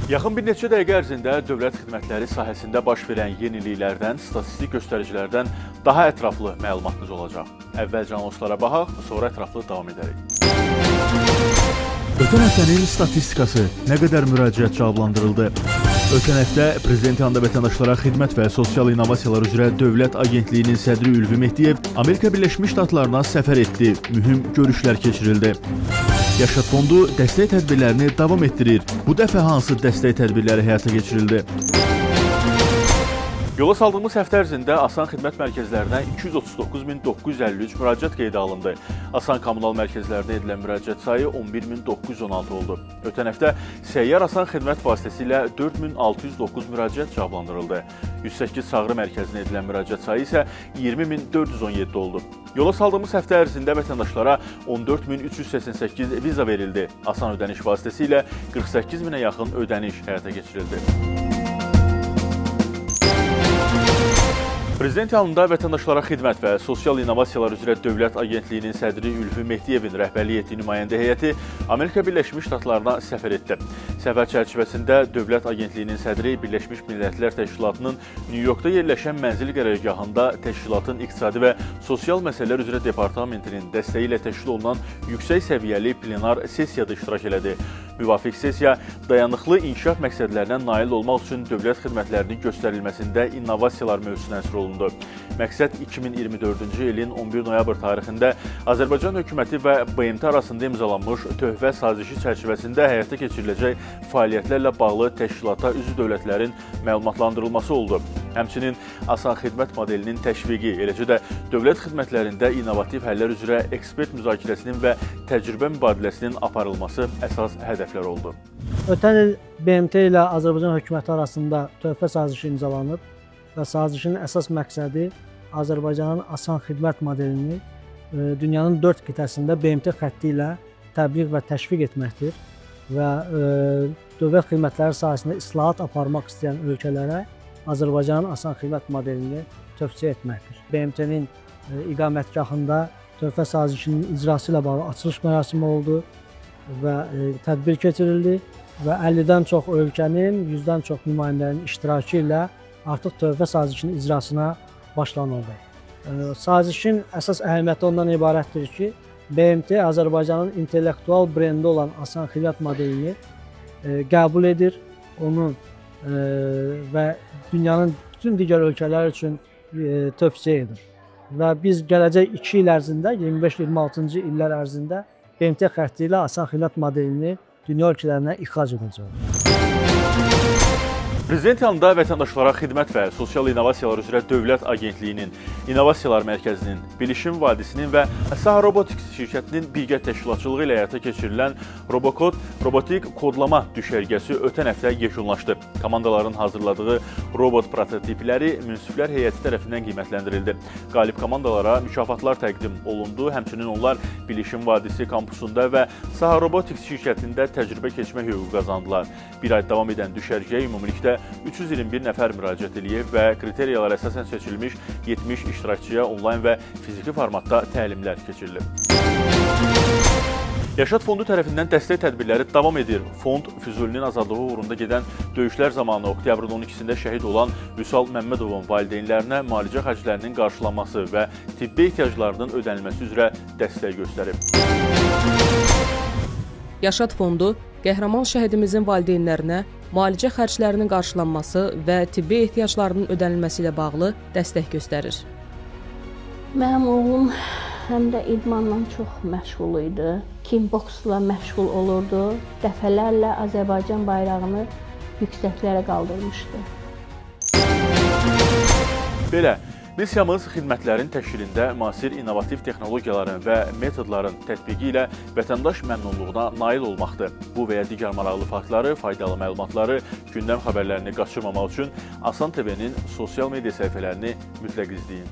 Yaxın bir neçə dəqiqə ərzində dövlət xidmətləri sahəsində baş verən yeniliklərdən, statistik göstəricilərdən daha ətraflı məlumatınız olacaq. Əvvəlcə anonslara baxaq, sonra ətraflı davam edərik. Ötən həftənin statistikası: nə qədər müraciət cavablandırıldı? Ötən həftə Prezident yanında vətəndaşlara xidmət və sosial innovasiyalar üzrə Dövlət Agentliyinin sədri Ülvi Mehdiyev Amerika Birləşmiş Ştatlarına səfər etdi. Mühüm görüşlər keçirildi. Yaşad Fondu dəstək tədbirlərini davam etdirir. Bu dəfə hansı dəstək tədbirləri həyata keçirildi? Yola saldığımız həftə ərzində Asan Xidmət Mərkəzlərinə 239.953 müraciət qeydə alındı. Asan Kommunal Mərkəzlərinə edilən müraciət sayı 11.916 oldu. Ötən həftə səyyar Asan Xidmət vasitəsilə 4609 müraciət cavablandırıldı. 108 çağrı mərkəzinə edilən müraciət sayı isə 20.417 oldu. Yola saldığımız həftə ərzində vətəndaşlara 14.388 viza verildi. Asan ödəniş vasitəsilə 48 minə yaxın ödəniş həyata keçirildi. Prezident yanında vətəndaşlara xidmət və sosial innovasiyalar üzrə Dövlət Agentliyinin sədri Ülvi Mehdiyevin rəhbərlik etdiyi nümayəndə heyəti Amerika Birləşmiş Ştatlarına səfər etdi. Səfər çərçivəsində Dövlət Agentliyinin sədri Birləşmiş Millətlər Təşkilatının Nyu Yorkda yerləşən mənzil qərargahında təşkilatın İqtisadi və Sosial Məsələlər üzrə Departamentinin dəstəyi ilə təşkil olunan yüksək səviyyəli plenar sessiyada iştirak elədi. Müvafiq sessiya dayanıqlı inkişaf məqsədlərinə nail olmaq üçün dövlət xidmətlərinin göstərilməsində innovasiyalar mövzusuna həsr olundu. Məqsəd 2024-cü ilin 11 noyabr tarixində Azərbaycan hökuməti və BMT arasında imzalanmış töhfə sazişi çərçivəsində həyata keçiriləcək fəaliyyətlərlə bağlı təşkilata üzv dövlətlərin məlumatlandırılması oldu. Həmçinin asan xidmət modelinin təşviqi, eləcə də dövlət xidmətlərində innovativ həllər üzrə ekspert müzakirəsinin və təcrübə mübadiləsinin aparılması əsas hədəflər oldu. Ötən il BMT ilə Azərbaycan hökuməti arasında töhfə sazişi imzalanıb və sazişin əsas məqsədi Azərbaycanın asan xidmət modelini dünyanın 4 qitəsində BMT xətti ilə təbliğ və təşviq etməkdir və dövlət xidmətləri sahəsində islahat aparmaq istəyən ölkələrə Azərbaycanın asan xidmət modelini tövsiyə etməkdir. BMT-nin iqamətgahında töhfə sazişinin icrası ilə bağlı açılış mərasimi oldu və tədbir keçirildi və 50-dən çox ölkənin, 100-dən çox nümayəndənin iştirakı ilə artıq töhfə sazişinin icrasına başlanıldı. Sazişin əsas əhəmiyyəti ondan ibarətdir ki, BMT Azərbaycanın intellektual brendi olan asan xidmət modelini qəbul edir, onu və dünyanın bütün digər ölkələr üçün tövsiyə edir. Və biz gələcək 2 il ərzində, 25-26-cı illər ərzində BMT xətti ilə asan xidmət modelini dünya ölkələrinə ixrac edəcəyik. Prezident yanında vətəndaşlara xidmət və sosial innovasiyalar üzrə Dövlət Agentliyinin, İnnovasiyalar Mərkəzinin, Bilişim Vadisinin və Saha Robotics şirkətinin birgə təşkilatçılığı ilə həyata keçirilən Robokod robotik kodlama düşərgəsi ötən həftə yekunlaşdı. Komandaların hazırladığı robot prototipləri münsiflər heyəti tərəfindən qiymətləndirildi. Qalib komandalara mükafatlar təqdim olundu. Həmçinin onlar Bilişim Vadisi kampusunda və Saha Robotics şirkətində təcrübə keçmə hüququ qazandılar. Bir ay davam edən düşərgəyə ümumilikdə 321 nəfər müraciət eləyib və kriteriyalara əsasən seçilmiş 70 iştirakçıya onlayn və fiziki formatda təlimlər keçirilib. Yaşad Fondu tərəfindən dəstək tədbirləri davam edir. Fond Füzulinin azadlığı uğrunda gedən döyüşlər zamanı oktyabrın 12-sində şəhid olan Vüsal Məmmədovun valideynlərinə müalicə xərclərinin qarşılanması və tibbi ehtiyaclarının ödənilməsi üzrə dəstək göstərib. Yaşad Fondu qəhrəman şəhidimizin valideynlərinə müalicə xərclərinin qarşılanması və tibbi ehtiyaclarının ödənilməsi ilə bağlı dəstək göstərir. Mənim oğlum həm də idmanla çox məşğul idi. Kickboksla məşğul olurdu. Dəfələrlə Azərbaycan bayrağını yüksəklərə qaldırmışdı. Belə, missiyamız xidmətlərin təşkilində müasir innovativ texnologiyaların və metodların tətbiqi ilə vətəndaş məmnunluğuna nail olmaqdır. Bu və ya digər maraqlı faktları, faydalı məlumatları, gündəm xəbərlərini qaçırmamaq üçün Asan TV-nin sosial media səhifələrini mütləq izləyin.